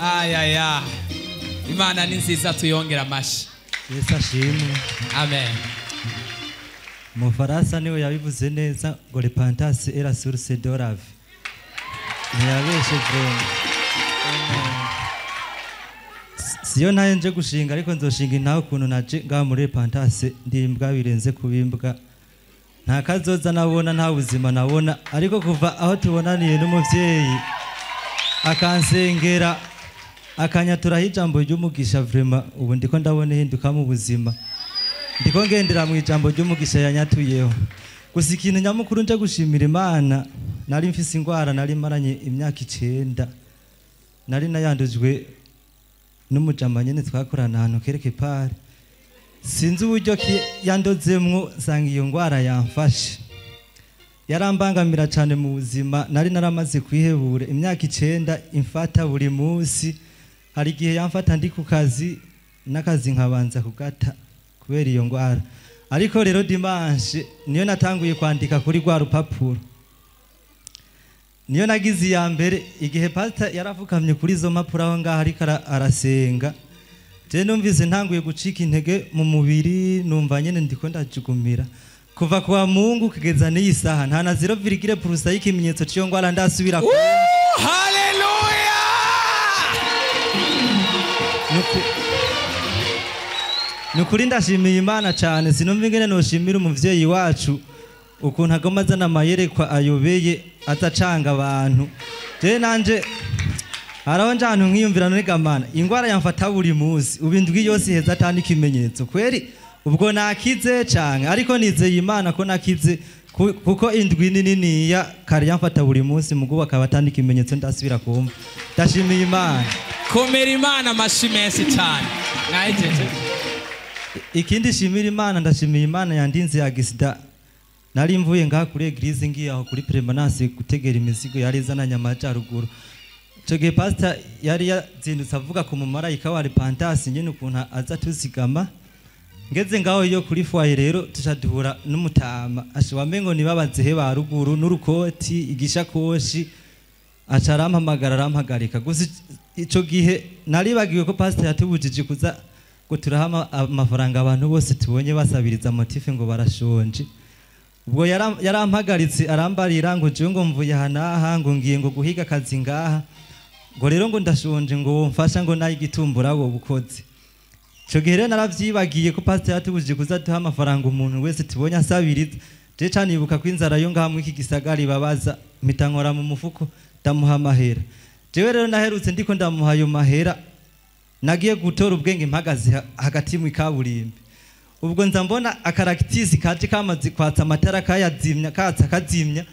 Ayaya, Imana ni nziza, tuyongera amashi. Yesu ashimwe. Amen. Mu Faransa niwe yabivuze neza ngo "Repentance est la source de la vie." Ntiyabeshe vraiment. Siyo ntayo nje gushinga, ariko nzoshinga intaho ukuntu naje ngaha muri Repentance ndimbwa birenze kubimbwa, nta kazoza nabona, nta buzima nabona. Ariko kuva aho tubonaniye n'umuvyeyi, akansengera, akanyaturaho ijambo ry'umugisha, vraiment ubu ndiko ndabona ihinduka mu buzima, ndiko ngendera mu ijambo ry'umugisha yanyatuyeho. Gusa ikintu nyamukuru nje gushimira Imana, nari mfise ingwara nari maranye imyaka 9, nari nayandujwe n'umujama nyene twakorana ahantu kereke pare. Sinzi uburyo ki yandozemwo, nsanga iyo ngwara yamfashe, yarambangamira cyane mu buzima. Nari naramaze kwihebura, imyaka 9 imfata buri munsi. Hari igihe yamfata ndi ku kazi, n'akazi nkabanza kugata kubera iyo ngwara. Ariko rero dimanche niyo natanguye kwandika kuri rwa rupapuro, niyo nagize iya mbere. Igihe pastor yarafukamye kuri izo mpapuro aho ngaho ariko arasenga, je numvise ntanguye gucika intege mu mubiri, numva nyene ndiko ndajugumira. Kuva kwa Mungu kugeza n'iyi saha, nta na 0,% y'ikimenyetso c'iyo ngwara ndasubira Haleluya! Nukuri ndashimiye Imana cyane. Sinumva ingene noshimira umuvyeyi wacu ukuntu agoma azana amayerekwa ayobeye, atacanga abantu. Je nanje haraho nja ahantu nkiyumvira, none gamana ingwara yamfata buri munsi, ubu indwi yose iheza atani ikimenyetso, kweri ubwo nakize canke? Ariko nizeye Imana ko nakize, kuko indwi ni niniya kare yamfata buri munsi, mugubu akaba atani ikimenyetso ndasubira kumva. Ndashimiye Imana. Komera Imana amashi menshi cyane. Mwahejeje? Ikindi shimira Imana, ndashimiye Imana yandinze ya gisida. Nari mvuye ngaha kuri église, ngiye aho kuri permanence gutegera imizigo yari izananye amajyaruguru. Ico gihe pastor yari yazindutse avuga ku mumarayika wa Repentance nyene, ukuntu aza tuzigama. Ngeze ngaho iyo kuri foyer rero, tuca duhura n'umutama asha wamengo nibabazehe ba ruguru, n'urukoti, igishakoshi. Aca arampamagara, arampagarika. Gusa ico gihe naribagiwe ko pastor yatubujije kuza ngo turaha amafaranga abantu bose tubonye basabiriza, motif ngo barashonje. Ubwo yarampagaritse, arambarira ngo jewe ngo mvuye aha n'aha, ngo ngiye ngo guhiga akazi ngaha, ngo rero ngo ndashonje, ngo womfasha ngo nayo igitumbura wo bukoze. Ico gihe rero naravyibagiye ko pastor yatubujije kuza duha amafaranga umuntu wese tubonye asabiriza. Je canibuka ko inzara yo ngaha muri iki gisagara ibabaza, mpita nkora mu mufuko, ndamuha amahera. Jewe rero naherutse ndiko ndamuha ayo mahera, nagiye gutora ubwenge mpagaze hagati mu ikaburimbi. Ubwo nza mbona akarakitisi kaje kamaze kwatsa amatara, kayazimya, katsa, kazimya,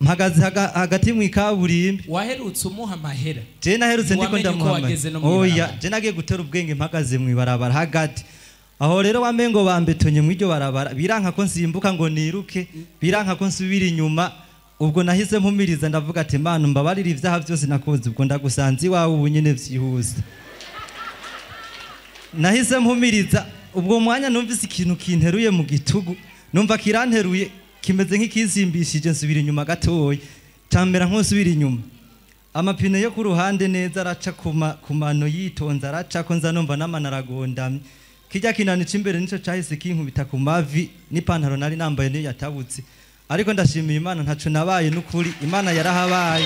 mpagaze hagati mu ikaburimbi. Waherutse umuha amahera? Je naherutse ndiko Ntiwamenye ko ndamuha wageze no amahera. Oya. mw'ibarabara. Je nagiye gutora ubwenge mpagaze mu ibarabara hagati aho. Rero wamengo bambetonye mw'iryo barabara, biranka ko nsimbuka ngo niruke, biranka ko nsubira inyuma. Ubwo nahise mpumiriza, ndavuga ati: "Mana, mbabarira ivyaha byose nakoze, ubwo ndagusanze iwawe ubu nyene vyihuse." Nahise mpumiriza. Ubwo mwanya numvise ikintu kinteruye mu gitugu, numva kiranteruye kimeze nk'ikizimbishije, nsubira inyuma gatoya, cambera nk'usubira inyuma. Amapine yo ku ruhande neza araca ku mano yitonze, araca ko nza numva n'amano aragondamye. Kijya kinani c'imbere nico cahise kinkubita ku mavi, n'ipantaro nari nambaye niyo yatabutse. Ariko ndashimiye Imana, ntaco nabaye. N'ukuri Imana yarahabaye,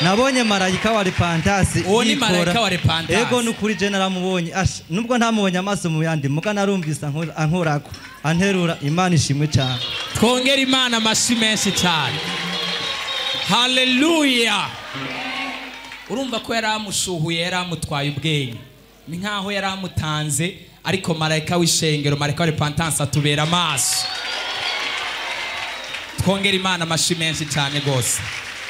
nabonye marayika wa Repentance. Uwo ni yikora. marayika wa Repentance. Ego, nukuri je naramubonye. Asha, nubwo ntamubonye amaso mu yandi, muga narumvise ankorako, anterura. Imana ishimwe cyane. Twongere Imana amashi menshi cyane. Haleluya! Urumva ko yari amushuhuye, yari amutwaye ubwenge, ni nkaho yari amutanze, ariko marayika w'ishengero, marayika wa Repentance atubera amaso. Twongere Imana amashi menshi cyane rwose.